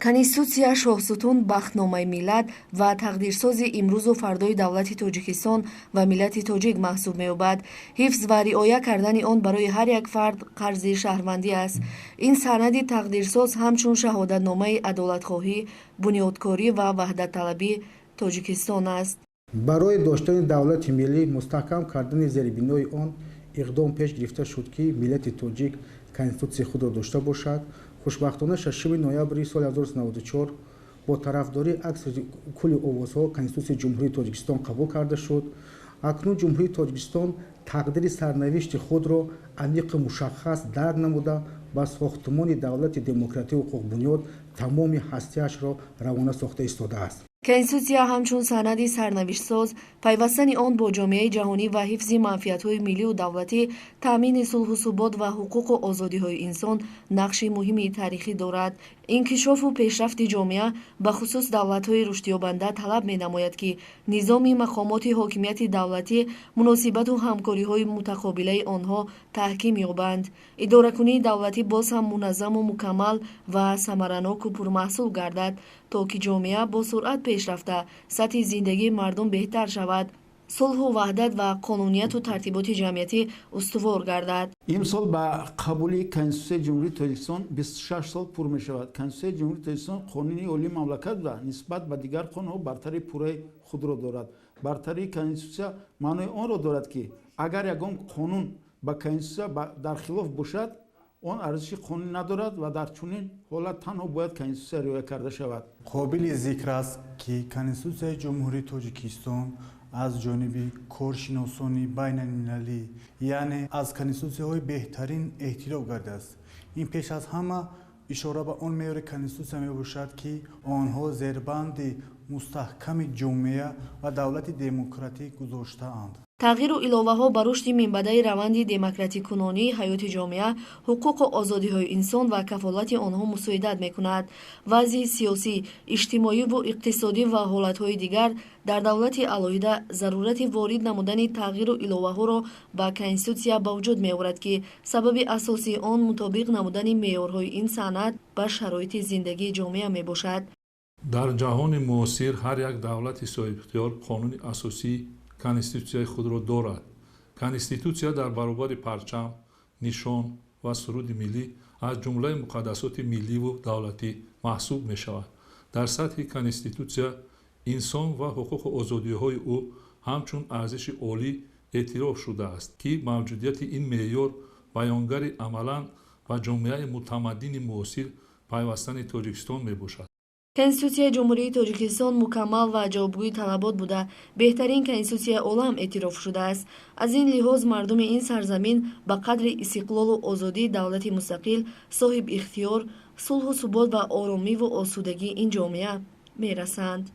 Конститутсия шоҳсутун, бахтномаи миллат ва тақдирсози имрӯзу фардои давлати Тоҷикистон ва миллати тоҷик маҳсуб меёбад. Ҳифз ва риоя кардани он барои ҳар як фард қарзи шаҳрвандӣ аст. Ин санади тақдирсоз ҳамчун шаҳодатномаи адолатхоҳӣ, бунёдкорӣ ва ваҳдатталабии Тоҷикистон аст. Барои доштани давлати миллӣ, мустаҳкам кардани зербинои он иқдом пеш гирифта шуд, ки миллати тоҷик конститутсияи худро дошта бошад. Хушбахтона, 6 ноябри соли 1994 бо тарафдории аксари кулли овозҳо Конститутсияи Ҷумҳурии Тоҷикистон қабул карда шуд. Акнун Ҷумҳурии Тоҷикистон тақдири сарнавишти худро аниқу мушаххас дарк намуда, ба сохтмони давлати демократию ҳуқуқбунёд тамоми ҳастиашро равона сохта истодааст. Конститутсия ҳамчун санади сарнавиштсоз, пайвастани он бо ҷомеаи ҷаҳонӣ ва ҳифзи манфиатҳои миллию давлатӣ, таъмини сулҳу субот ва ҳуқуқу озодиҳои инсон нақши муҳими таърихӣ дорад. Инкишофу пешрафти ҷомеа, бахусус давлатҳои рушдёбанда, талаб менамояд, ки низоми мақомоти ҳокимияти давлатӣ, муносибату ҳамкориҳои мутақобилаи онҳо таҳким ёбанд, идоракунии давлатӣ боз ҳам муназзаму мукаммал ва самараноку пурмаҳсул гардад, то ки ҷомеа бо суръат пеш рафта, сатҳи зиндагии мардум беҳтар шавад, сулҳу ваҳдат ва қонунияту тартиботи ҷамъиятӣ устувор гардад. Имсол ба қабули Конститутсияи Ҷумҳурии Тоҷикистон 26 сол пур мешавад. Конститутсияи Ҷумҳурии Тоҷикистон қонуни олии мамлакат буда, нисбат ба дигар қонунҳо бартарии пурраи худро дорад. Бартарии Конститутсия маънои онро дорад, ки агар ягон қонун ба Конститутсия дар хилоф бошад, он арзиши қонунӣ надорад ва дар чунин ҳолат танҳо бояд Конститутсия риоя карда шавад. Қобили зикр аст, ки Конститутсияи Ҷумҳурии Тоҷикистон аз ҷониби коршиносони байналмилалӣ, яъне аз конститутсияҳои беҳтарин эътироф гардидааст. Ин пеш аз ҳама ишора ба он меъёри конститутсия мебошад, ки онҳо зербанди мустаҳками ҷомеа ва давлати демократӣ гузоштаанд. Тағйиру иловаҳо ба рушди минбаъдаи раванди демократикунонии ҳаёти ҷомеа, ҳуқуқу озодиҳои инсон ва кафолати онҳо мусоидат мекунад. Вазъи сиёсӣ, иҷтимоиву иқтисодӣ ва ҳолатҳои дигар дар давлати алоҳида зарурати ворид намудани тағйиру иловаҳоро ба Конститутсия ба вуҷуд меорад, ки сабаби асосии он мутобиқ намудани меъёрҳои ин санад ба шароити зиндагии ҷомеа мебошад. Дар ҷаҳони муосир ҳар як давлати соҳибихтиёр қонуни асосии конститутсияи худро дорад. Конститутсия дар баробари парчам, нишон ва суруди миллӣ аз ҷумлаи муқаддасоти милливу давлатӣ маҳсуб мешавад. Дар сатҳи Конститутсия инсон ва ҳуқуқу озодиҳои ӯ ҳамчун арзиши олӣ эътироф шудааст, ки мавҷудияти ин меъёр баёнгари амалан ба ҷомеаи мутамаддини муосир пайвастани Тоҷикистон мебошад. Конститутсияи Ҷумҳурии Тоҷикистон мукаммал ва ҷавобгӯи талабот буда, беҳтарин конститутсияи олам эътироф шудааст. Аз ин лиҳоз мардуми ин сарзамин ба қадри истиқлолу озодии давлати мустақил, соҳиб ихтиёр, сулҳу субот ва оромиву осудагии ин ҷомеа мерасанд.